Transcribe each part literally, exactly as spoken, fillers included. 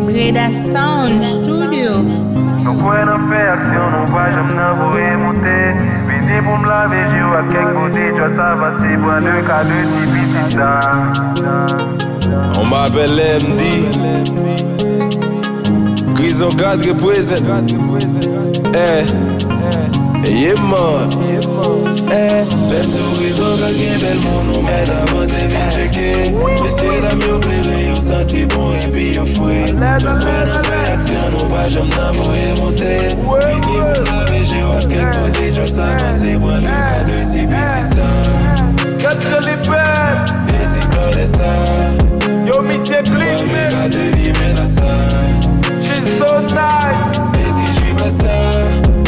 Breda Sound Studio. Nou kwè nan fè aksyon, nou pa janm nan voye monte. Vini pou m lave je w ak kèk body, just avanse pran de ka de ti pitit sa. On m'appelle M D. Grison Gad represent. Eh, yeah man. Eh, lè m sou Grison Gad gen bèl moun, nou mèt avanse vin tcheke. Mesye dam yo klere, yo santi bon epi yo fre. Nou kwè nan fè aksyon, nou pa janm nan voye monte. Vini pou lave je w ak kèk body, just avanse pran le ka de ti pitit sa. Gad jan li bèl. Dezi kòlè sa. Yo, misye clean, man. Gade li men nan sa. She's so nice. Dezi jwi bèl sa.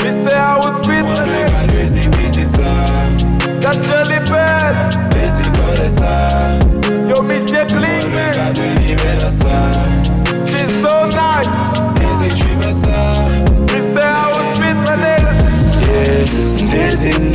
Mister Outfit, man. Gade dezi pitit sa. Gad jan li bèl. Dezi kòlè sa. Yo, misye clean, man. Gade li men nan sa. She's so nice. Dezi jwi bèl sa. Mister Outfit, man, nigga. Yeah, m te di n,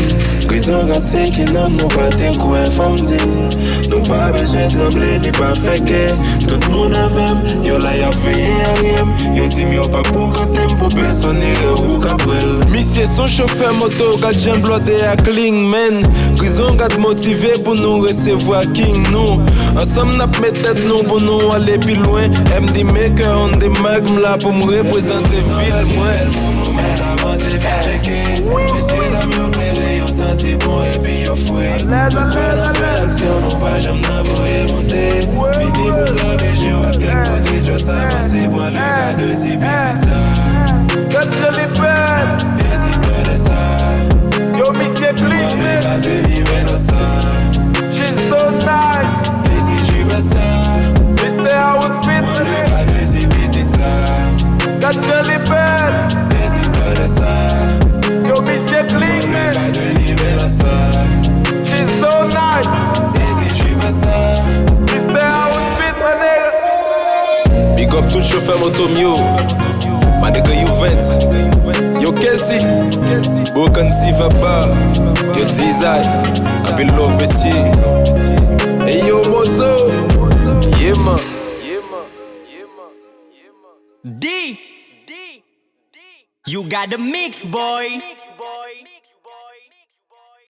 Grison Gad se ki nanm nou pa te kwè, fò m di n. Nou pa bezwen tranble ni pa fè kè. Tout moun avè m, yo la y ap veye aryè m. Yo di m yo p ap boukante m pou pèsonn, erè ou k ap wè l. Misye s on chofè moto, gad jan blòdè a clean, man. Grison Gad motive pou nou resevwa king nou. Ansanm n ap met tèt nou pou nou ale pi lwen. M D Maker on the mic, m la pou m reprezante vil mwen. Mesye dam yo klere, yo santi bon epi yo fre. Nou kwè nan fè aksyon, nou pa janm nan voye monte. Vini pou lave je w ak kèk body, just avanse pran le ka de ti pitit sa. Gad jan li bèl. Dezi kòlè sa. Yo, misye clean, man. Gade li men nan sa. She's so nice. Dezi jwi bèl sa. Mister Outfit, man. Gade dezi pitit sa. Gad jan li bèl. Dezi kòlè sa. Yo, misye clean, man. Gade li men nan sa. She's so nice. Dezi jwi bèl sa. Mister Outfit, my nigga. Big up tout chofè moto m yo. My nigga Uvens. Yo, Kelsey. Bokan Diva Bar. Yo, Dizay. Anpil love, mesye. Hey, yo, Mozo. Yeah, man. D. You got the mix, boy.